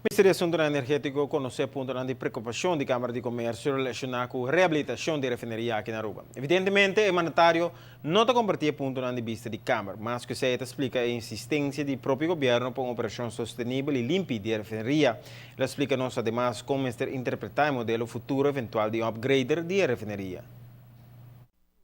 Minister di Asuntonan Energétiko konosé puntonan di preokupashon di Kámara di Komersio relashoná ku rehabilitashon di refineria aki na Aruba. Evidentemente e mandatario no ta kompartí e puntonan di bista di Kámara. Mas ku esei e ta splika e insistensia di propio gobièrnu pa un operashon sostenibel i limpi di e refineria. El a splika nos ademas kon mester interpretá e modelo futuro eventual di un upgrader di e refineria.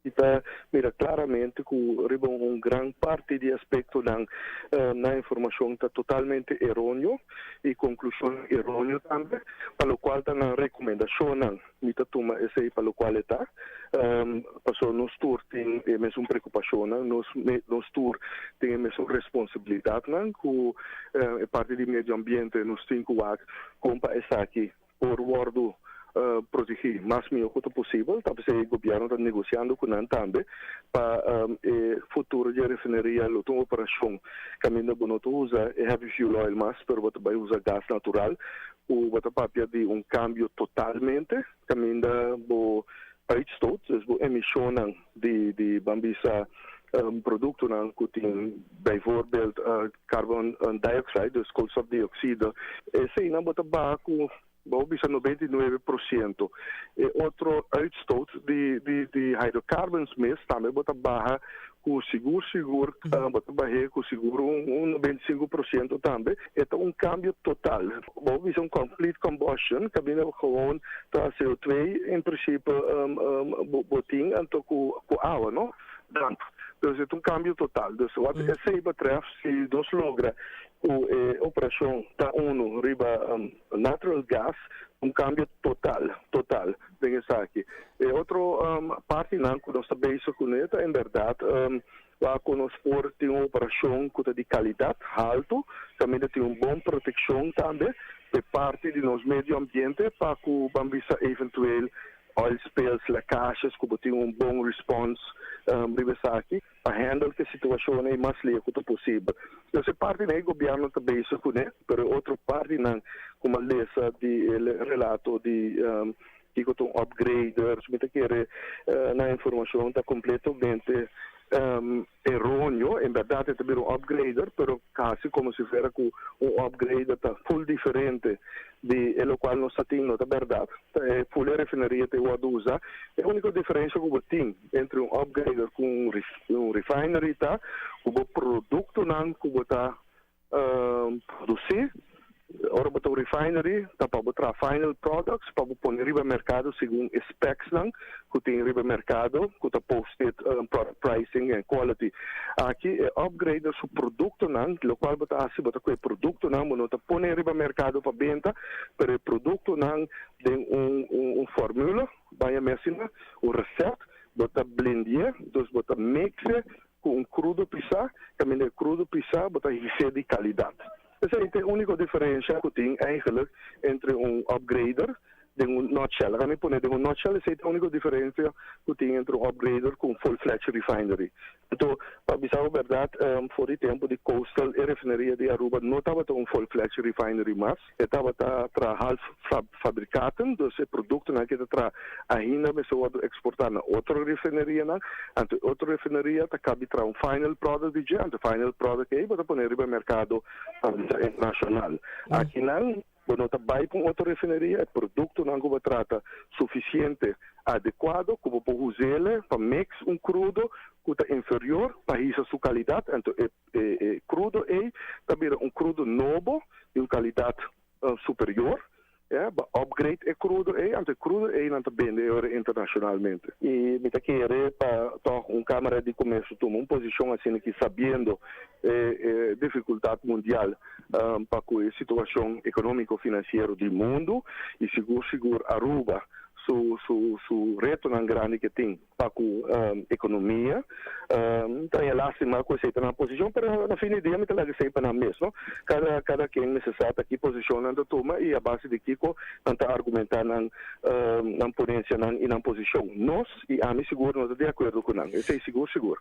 I ta mira claramente cu riba un gran parti di aspectonan nan informacion ta totalmente eroneo y conclusionnan eroneo tambe, pa locual ta nan recomendacionnan. Mi ta tuma esey pa locual e ta, pasobra nos tur tin e mesun preocupacionnan, nos nos tur tin e mesun responsabilidadnan cu e parti di medio ambiente nos tin cu wak con pa esaki por wordo protegí mas mihó ku ta posibel. Ta p'esei gobièrnu ta negosiando ku nan tambe pa e futuro di e refineria lo ta un operashon kaminda bo no ta usa e heavy fuel oil mas pero bo ta bai usa gas natural ku bo ta papia di un kambio totalmente kaminda bo uitstoot, dus bo emishonnan di di ban bisa produktonan ku tin bijvoorbeeld carbon dioxide, dus koolstofdioxide, eseinan bo ta baha ku bo bisa 99%. E otro uitstoot di di di hydrocarbons mes tambe bo ta baha ku sigur sigur bo ta bah'é ku sigur un un 95% tambe. E ta un kambio total. Bo bisa un complete combustion kaminda bo gewoon ta CO2 in principe bo tin anto ku ku awa no damp. Dus e ta un kambio total. Dus wat esei betreft si nos logra ku e operashon ta unu riba natural gas, un kambio total, total den esaki. E otro partinan ku nos ta bezig kuné ta en bèrdat wak ku nos por tin un operashon ku ta di kalidat haltu, kaminda tin un bon protekshon tambe p'e parti di nos medio ambiente pa ku ban bisa eventueel oil spills, lekashes ku bo tin un bon respons riba esaki. Pa handle ku e situashon ei mas leu ku ta posibel. Dus e partinan ei gobièrnu ta bezig kuné, pero e otro partinan ku mi a lesa di e relato di kiko ta un upgrader, mi ta kere nan informashon ta kompletamente eroneo. En bèrdat e ta bira un upgrader, pero kasi komo si fuera ku un upgrader ta ful diferente di e lokual nos ta tin no ta bèrdat. Ta e ful e refineria ta e wòrdu usa. E úniko diferensha ku bo tin entre un upgrader ku un refinery ta ku bo produktonan ku bo ta produsí ora bo ta un refinery ta pa bo traha final products pa bo pone riba merkado segun e specsnan ku tin riba merkado ku ta posted product pricing en quality. Aki e upgrader su produktonan lokual bo ta hasi bo ta kohe produktonan bo no ta pone riba merkado pa benta pero e produktonan den un un formula Baña mesina, un recet, bo ta blendié, dus bo ta mix'e cu un crudo pisá, caminda e crudo pisá bo ta his'é di calidad. Esei ta e unico diferencia cu tin eigenlijk entre un upgrader den un nutshell. Laga mi pone den un nutshell, esei ta e unico diferencia cu tin entre un upgrader cu un full-fledged refinery. Anto, pa bisa bo bèrdat, for di tempu di Coastal e refineria di Aruba no tabata un full-fledged refinery mas. E tabata traha half fabrikaten, dus e produktonan ke ta traha ainda mester wòrdu eksportá na otro refinerianan. Anto e otro refineria ta kabi traha un final product di dje, anto e final product ei bo ta pone riba e merkado, pa bisa, internashonal. Akinan Bo no ta bai pa un otro refineria, e produktonan ku bo trata sufisiente adekuado ku bo por us'ele pa mix un krudo ku ta inferior pa hisa su kalidat, anto e e krudo ei ta bira un krudo nobo di un kalidat superior, ya, bo upgrade e krudo ei, anto e krudo ei nan ta bende e ora internashonalmente. I mi ta kere pa tòg un Kámara di Komersio tuma un posishon asina ki sabiendo e difikultat mundial pa ku e situashon ekonómiko finansiero di mundu i sigur sigur Aruba su su su retonan grandi ke tin pa ku ekonomia. Ta haña lástima ku esei ta nan posishon pero na fin di dia mi ta laga esei pa nan mes no. Kada kada ken mester sa ta ki posishon nan ta tuma i a base di kiko nan ta argumentá nan nan ponensianan i nan posishon. Nos i ami sigur no ta di akuerdo ku nan esei sigur sigur.